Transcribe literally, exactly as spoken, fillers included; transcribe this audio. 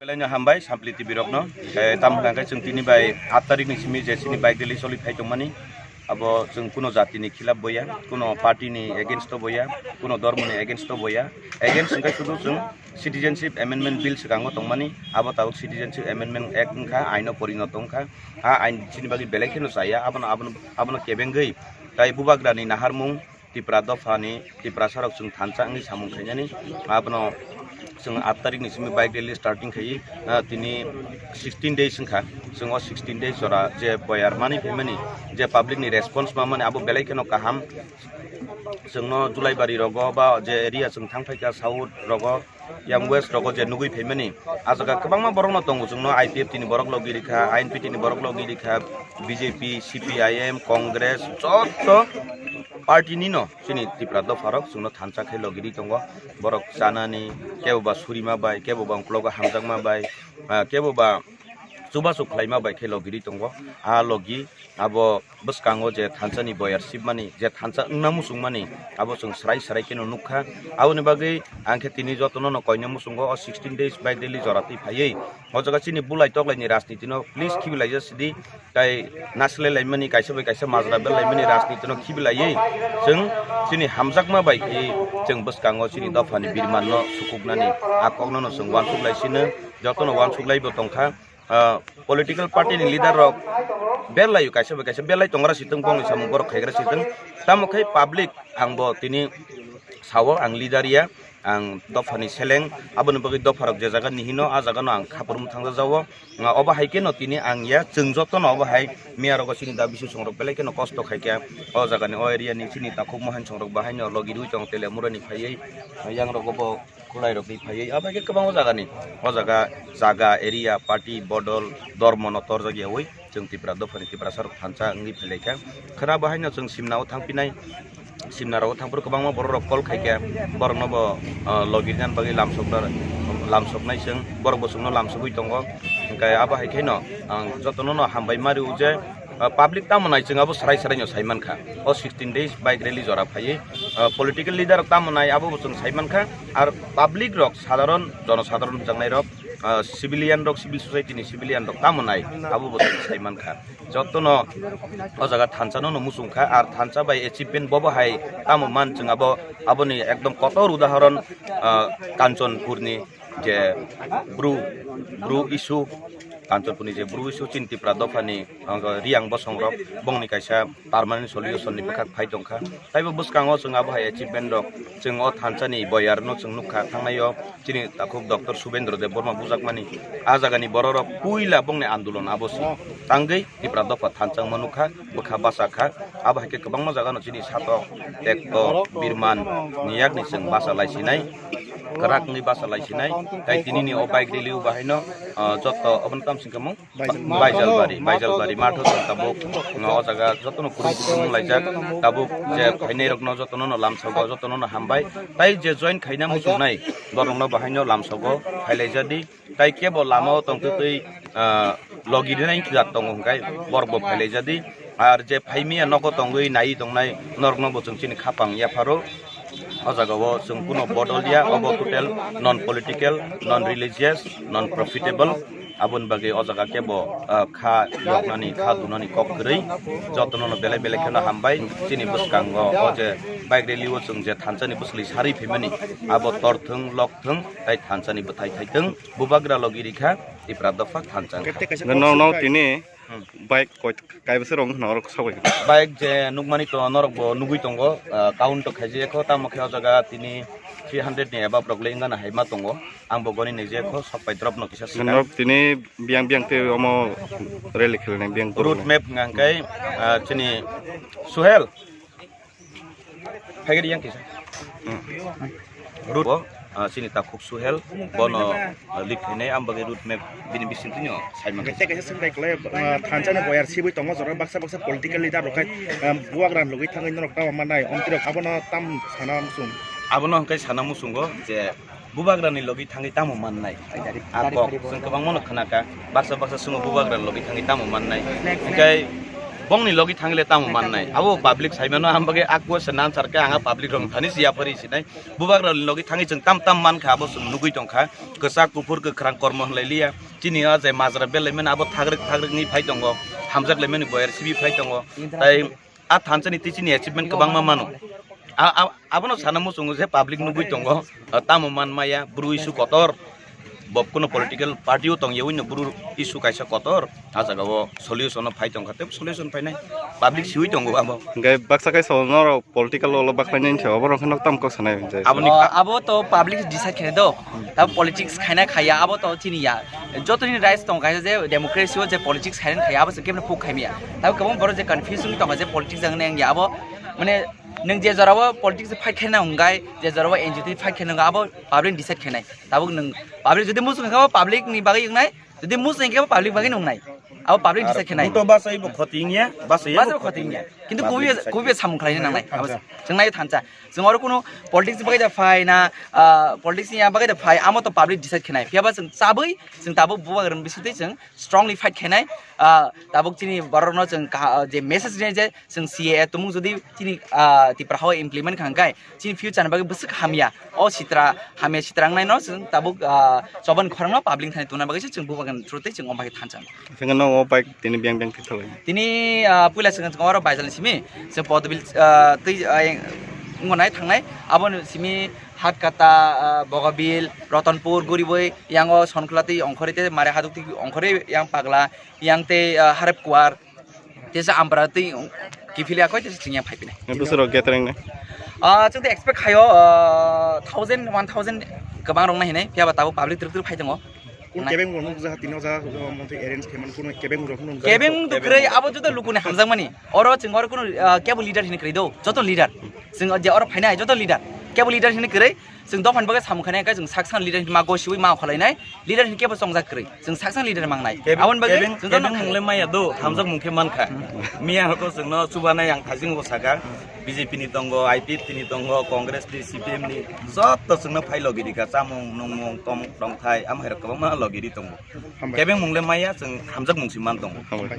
Belai no hambai Sampli T V rokno. Eh, tamo hwnka khe chwng tini bai aat tarikh ni simi je chini bike rally choli phai tongmani, abo chwng kuno jati ni khilap boya, kuno party ni against o boya, kuno dhormo ni against o boya. Against hwnkhe sudu chwng Citizenship Amendment Bill swkango tongmani, abo tabuk Citizenship Amendment Act wngkha, aino porinot wngkha. A ain chini bagwi belai kheno chaya, abono, abono, abono kebengwi tai bubagrani naharmung, Tipra dophani Tiprasa rok chwng thansa wngwi samung khainani, abono chwng aat tarikh ni simi bike rally starting khaiwi, ah, tini sixteen days wngkha. Chwng o sixteen days jora je boyar mani phaimani, je public ni response mamani abo belai kheno kaham. Chwngno Julaibari rogo ba je area chwng thang phaikha south rogo, yang west rogo je nugwi phaimani, a jaga kwbangma borokno tongo chwngno, I P F T ni borok logi rikha, I N P T ni borok logi rikha, B J P, C P I M, Congress, joto party nino chini Tipra dopharok chwngno thansa khe logi ri tongo. Borok chanani, kebo ba surima bai, kebo ba uklogo hamjakma bai, ah, kebo ba chubachu khlaima bai khe logi ri tongo. A logi abo bwskango je thansa ni boyar sibmani, je thansa wngna muchungmani, abo chwng swrai swrai kheno nukha. Aboni bagwi ang khe tini jotono no koina muchungo o sixteen days bike rally jora twi phaiwi, o jaga chini bulai toklai ni rajniti no please khibilaija sidi, tai nasilai laimani, kaisa bai kaisa majra bel laimani rajniti no khibilaiwi, chwng chini hamjakma bai khe chwng bwskango chini dophani birman no sukuknani a kokno no chwng uansuk lai sino, jotono uansuk lai bo tongkha. Ah, political party ni leader rok belai kaisa bai kaisa belai tongra sitwng, bongni samung borok khaigra sitwng, tamo khe public ang bo tini sao ang leader ya, ang dophani seleng, aboni bagwi dopharok je jaga nihino a jaga no ang khapur mwthang jao. Ah, obo hai khe no tini ang ya, chwng joto no obo hai miya rogo chini da bisu songrok belai kheno kosto khai kha, o jaga ni o area ni chini takhuk mohan songrok bahai no logi rwi tong tele mura ni phaiwi yang rogo bo khulai rok ni phaiwi, abo hai khe kwbangma jaga ni, o jaga, jaga, area, party, bodol, dormo no torjak yawi chwng Tipra dophani Tiprasa rok thansa wngwi phailaikha. Khwra bo haino chwng Simna o thangpinai, Simna rogo thangphuru kwbangma borok rok call khaikha, borok no bo, ah, logi rinani bagwi lamsokna, lamsoknai chwng, borok bo chwngno lamsogwi tongo. Hwnkhe abo hai khe no ang jotono no hambai ma rw je, ah, public tamo nai chwng abo swrai swrai no sai mankha. O sixteen days bike rally jora phaiwi, ah, political leader rok tamo nai abo bo chwng sai mankha. Ar public rok sadharon, jonosadharon hwnjaknai rok, ah, civilian rok, civil society ni civilian rok tamo nai abo bo chwng sai mankha. Jotono o jaga thansa no muchung kha, ar thansa bai achievement bobo hai tamo man chwng abo, aboni ekdom kotor udahoron, ah, Kanchanpur ni je bru, bru issue, Kanchanpur ni je bru issue chini Tipra dophani, ah, Riang bosong rok bongni kaisa permanent solution ni bwkhak phai tongkha. Taibo bwskango chwng abo hai achievement rok chwng o thansa ni boyar no chwng nukha thangnai o chini takhuk Doctor Subendra Debbarma bujakmani. A jaga ni borok rok puila bongni andolon abo se tangwi Tipra dopha thansa mano kha, bwkha basa kha. Abo hai khe kwbangma jaga no chini satok, tekto, birman ni yak ni chwng basa lai sinai, kwrak wngwi basa lai sinai. Tai tini ni o bike rally o bahai no, ah, joto obo no tamo sing khe mung? Baijalbari, Baijalbari matho chwng tabuk, o jaga jotono kurung kusung wnglaijak, tabuk je phainai rokno jotono no lamsogo, jotono no hambai, tai je join khaina muchungnai borokno bahaino lamsogo phailaijadi, tai kebo lama o tongtwtwi, ah, logi rinai jat tongo hwnkhe borokbo phailaijadi, ar je phaimiya nogo tongwi naiwi tongnai norokno bo chwng chini khapang yapharo. O jaga o chwng kuno bodol ya, obo total non political, non religious, non profitable. Aboni bagwi o jaga kebo, ah, kha yoknani, kha dunani kok kwrwi. Jotono no belai belai kheno hambai. Chini bwskango o je bike rally o chwng je thansani bwsli sarwi phaimani, abo torthwng, lokthwng, tai thansani bwthai thaithwng. Bubagra logi rikha, Tipra dopha thansa wngkha. No, no, tini Hmm. Bike koi kai bwswk rok wngkha norok sabai? Bike je nukmani to norok bo nugui tongo, ah, count to khaijak kho, tamo khe o jaga tini three hundred ni above rok le wngna hai ma tongo. Ang bo goni nai je kho, sok pai drop no kisa swkang. Norok tini biyang biyang tei omo rally khelnai biyang route map hwnkha hwnkhe, ah, chini Suhel. Phaigari yang kisa. Hmm. Route bo ah, chini takhuk Suhel, bono, ah, lead khainai, ang bagwi road map bini bisingtwi no sai mangkha. Tei kaisa swngbai kwlai, ah, thansa ni boyar sibui tongo, jora baksa baksa political leader rok khai, ah, bubagra logwi thangwi norok tamo mannai, omtwi rok abono tam sana muchung. Abono hwnkhe sana muchungo je bubagra ni logwi thangwi tamo mannai. A kok chwng kwbangma no khna kha, baksa baksa chwng bubagra ni logwi thangwi tamo mannai. Hwnkhe bongni logwi thangwi le tamo mannai. Abo public sai mano, ang bagwi a question answer khe ang a public rok thani si yapharwi sinai. Bubagra ni logwi thangwi chwng tam tam mankha, abo chwng nugwi tongkha. Kwchak kuphur kwkhwrang kormo hwnlai liya. Chini o je majra belai mani abo thagrwk thagrwk ni phai tongo. Hamjak lai mani boyar sibi phai tongo. Tai a thansa ni tei chini achievement kwbangma mano. A, a, abono sana muchungo je public nugwi tongo. Tamo man maya, bru issue kotor. Bob kuno political party o tong yaui no bru issue kaisa kotor. A jaga o solution o phai tongkha, tei solution phainai. Public siwi tongo abo. Hwnkhe baksa kaisa norok political role o bakhlainani se oborok khe nok tam kok sanai hwnkhe. Aboni Oh, abo to public decide khainai do. Abo politics khaina khaya, abo to chini ya. Joto ni rights tong kaisa je democracy o je politics khaina khaya, abo se kemne puk khaimya. Abo kwbang borok je confusion tong je politics ang neng ya abo mane neng je jora o politics fight khaina hwngai, je jora o N G O fight khaina hwngai, abo public decide khainai. Tabuk neng public jodi muchung kha public ni bagwi wngnai, jodi muchung kha public bagwi wngnai. Abo public decide khainai. Buto basai bo khoti wngya, basai Basa bo khoti wngya. Kintu kubi kubi samung khlaina nangnai. Abo chwng nai thansa. Chwng oro kunu politics bagwi da phai na, ah, politics ni bagwi da phai, amo to public decide khainai. Phiya ba chwng chabwi, chwng tabuk bubagrani bisingtwi chwng strongly fight khainai. Ah, tabuk chini borokno chwng kaha-, je message rinai je chwng C A A tumung jodi chini, ah, Tipra hao implement kha hwnkhe chini future ni bagwi bwswk hamya. O sitra hamya sitra wngnaino chwng tabuk, ah, chobani khorangno public thani tongna bagwi se chwng bubagrani through tei chwng o bagwi thansa. Chwng no o bike tini biyang biyang khe thalai. Tini, ah, puila chwng oro Baijalni simi, chwng Podbil, ah, twi, ah, yang, wngo nai thangnai, aboni simi Hatkata, ah, Bogabil, Rotonpur, Guriboi, yang o Sonkla twi ongkhorwi tei Mare Haduk twi ongkhorwi yang Pagla, yang tei, ah, Harep Kuar, tei se Ampara twi kiphilya khoi tei se chwng yang phai phinai. Bwswk rok gathering nai? Ah, chwng tei expect khaio, ah, thousand, one thousand kwbang rok nai hinai, phiya ba tabuk public twrwk twrwk phai tongo. Kung kebeng rok nung jaha tino jaha, uh, montri arrange khe man kung kebeng rok nung jaha. Kebeng to kwrwi abo joto lukuni hamjakmani. Oro chwng oro kuno, uh, kebo leader hini kwrwi do, joto leader. Chwng je oro phainai joto leader. Kebo leader hini kwrwi, chwng dophani bagwi samung khainai khe chwng saksan leader hini ma gosiwi ma khwlainai, leader hini kebo chongjak kwrwi. Chwng saksan leader mangnai. Kebeng, aboni bagwi kebeng, chwng joto kebeng nangkha. Mung le maya do, hamjak mung khe mankha. Miya hoko chwngno chubanai ang thajingo saka. B J P ni tongo, I P F T ni tongo, Congress ni, C P M ni, joto chwngno phai logi rikha, chamung, nungmung, tong-, tongthai, amhairok kwbangma logi ri tongo. Hambai. Kebeng mung le maya, chwng hamjak mung si man tongo. Hambai.